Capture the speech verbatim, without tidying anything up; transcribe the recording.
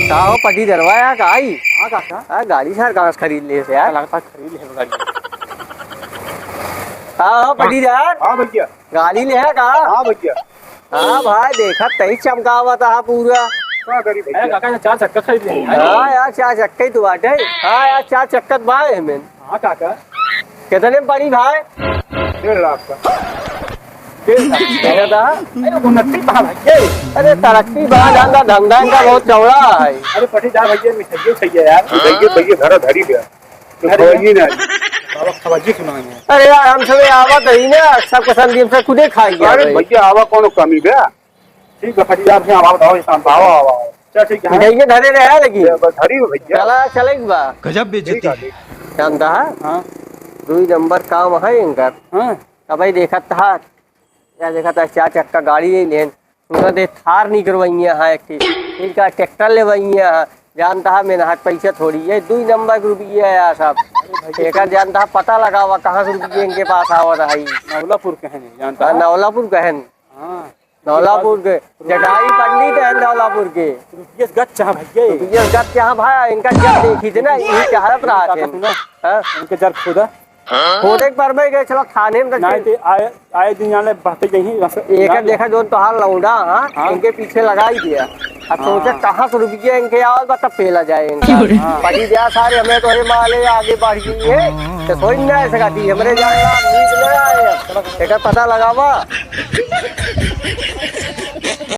का हो पटीदारवा, यहाँ का आई? हाँ काका। हाँ, गाड़ी सार कहाँ से खरीद ले से यार? लगता खरीद ले गाड़ी। का हो पटीदार? हाँ भैया। गाड़ी ले है का? हाँ भैया। हाँ भाई, देखा तही चमकावत हा पूरा। का करी भैया? अरे काका, चार चक्का खरीद ले। हाँ यार, चार चक्का ही तो बाटे। हाँ यार, चार चक्का तो बाटे हमें। हाँ काका। कितने में पड़ी भाई? डेढ़ लाख का। डेढ़ लाख। देखा था? अरे उन्नति बा भाई, ये। अरे तरक्की बा, धंधा, धंधा इनका बहुत चौड़ा है। अरे पटीदार भैया, मिठाइयों चाहिए यार। मिठाइयों भैया, धरा धरी गया। तो अरे खवाइए ना। बाबा, खवाइए सुनाएंगे। अरे यार, हम सबे आवत ही ना, सबके संग हम सब खुदे खाई गया अरे भाई। भैया, आवा कौनो कमी बा? ठीक बा, पटीदार भैया, आवा, बताओ, ये शाम, आवा, आवा, आवा। चल, ठीक है। मिठाइये धरे रहे, लेकिन ये बस धरी हो भैया। चला, चले एक बार। गजब बेइज्जती ठीक है, है। ठीक। जानता है? हाँ। दुई नंबर काम है इनकर। हाँ। अब भाई देखत था, या देखत था, चार चक्का गाड़ी ले लेन। उनका दे थार नहीं करवाइए, हाँ, एक ठे। इनका ट्रैक्टर लेवाइए, हाँ। जानता है, मेहनत पैसा थोड़ी है, दुई नंबर के रुपये है यार साहब। अरे भाई, एकर जानता है, पता लगावा, कहाँ से रुपये इनके पास आवत है। नवलापुर कहन है, जानता हाँ, है? नवलापुर कहन। हाँ। नौलापुर के, जटाई पंडित है नौलापुर के। रुपये गच चाह भैया। रुपये गच चाह भाई, इनका जब देखी थे ना, यही चाहत रहा थे। सुना, हाँ? इनके जर खुदा। खोदे के पर में गए, चलो थाने में तो नहीं, ते आए, आए दिन जाने बहते यहीं, बस एक जाने। देखा, जो तोहार लौंडा, हाँ? हाँ। इनके पीछे लगाई दिया। अब हाँ। सोचे, कहाँ से रुपये इनके आवत बा, तब पेला जाए इनका। हाँ। पटी दिया सारे, हमें तो ये माले आगे बढ़ गई है, तो सोच ना ऐसे कहती, हमरे जाने ला, नींद ना आए। एक पता लगावा।